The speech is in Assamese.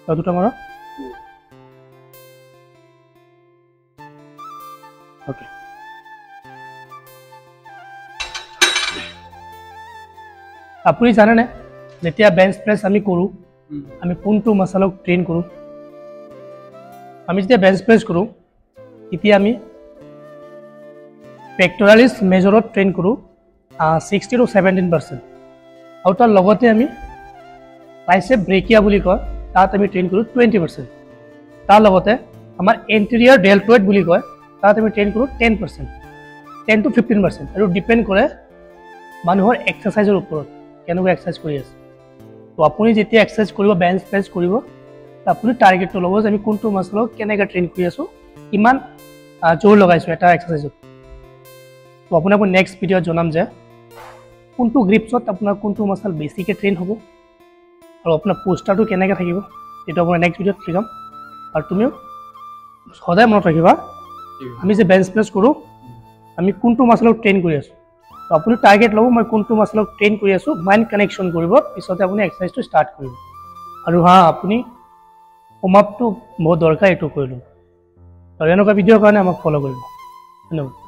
আৰু দুটা মাৰা। অ'কে, আপুনি জানেনে যেতিয়া বেঞ্চ প্ৰেছ আমি কৰোঁ, আমি কোনটো মাছালক ট্ৰেইন কৰোঁ? আমি যেতিয়া বেঞ্চ প্ৰেছ কৰোঁ, তেতিয়া আমি পেক্টৰালিছ মেজৰত ট্ৰেইন কৰোঁ 60 টু 17%, আৰু তাৰ লগতে আমি ট্ৰাইচেপ ব্ৰেকিয়া বুলি কয়, তাত আমি ট্ৰেইন কৰোঁ 20%। তাৰ লগতে আমাৰ এণ্টেৰিয়াৰ ডেল্টইড বুলি কয়, তাত আমি ট্ৰেইন কৰোঁ 10%, 10 টু 15%। আৰু ডিপেণ্ড কৰে মানুহৰ এক্সাৰচাইজৰ ওপৰত, কেনেকুৱা এক্সাৰচাইজ কৰি আছে। তো আপুনি যেতিয়া এক্সাৰচাইজ কৰিব, বেঞ্চ প্ৰেছ কৰিব, আপুনি টাৰ্গেটটো ল'ব যে আমি কোনটো মাছলক কেনেকৈ ট্ৰেইন কৰি আছোঁ, কিমান জোৰ লগাইছোঁ এটা এক্সাৰচাইজত। তো আপোনাক মই নেক্সট ভিডিঅ'ত জনাম যে কোনটো গ্ৰিপছত আপোনাৰ কোনটো মাছল বেছিকৈ ট্ৰেইন হ'ব আৰু আপোনাৰ পোষ্টাৰটো কেনেকৈ থাকিব, সেইটো আপোনাৰ নেক্সট ভিডিঅ'ত শিকাম। আৰু তুমিও সদায় মনত ৰাখিবা, আমি যে বেঞ্চ প্ৰেছ কৰোঁ, আমি কোনটো মাছলক ট্ৰেইন কৰি আছোঁ। তো আপুনি টাৰ্গেট ল'ব, মই কোনটো মাছলক ট্ৰেইন কৰি আছোঁ, মাইণ্ড কানেকশ্যন কৰিব, পিছতে আপুনি এক্সাৰচাইজটো ষ্টাৰ্ট কৰিব। আৰু হা, আপুনি ৱাৰ্ম আপটো বহুত দৰকাৰ, এইটো কৰি ল'ব। আৰু এনেকুৱা ভিডিঅ'ৰ কাৰণে আমাক ফ'ল' কৰিব। ধন্যবাদ।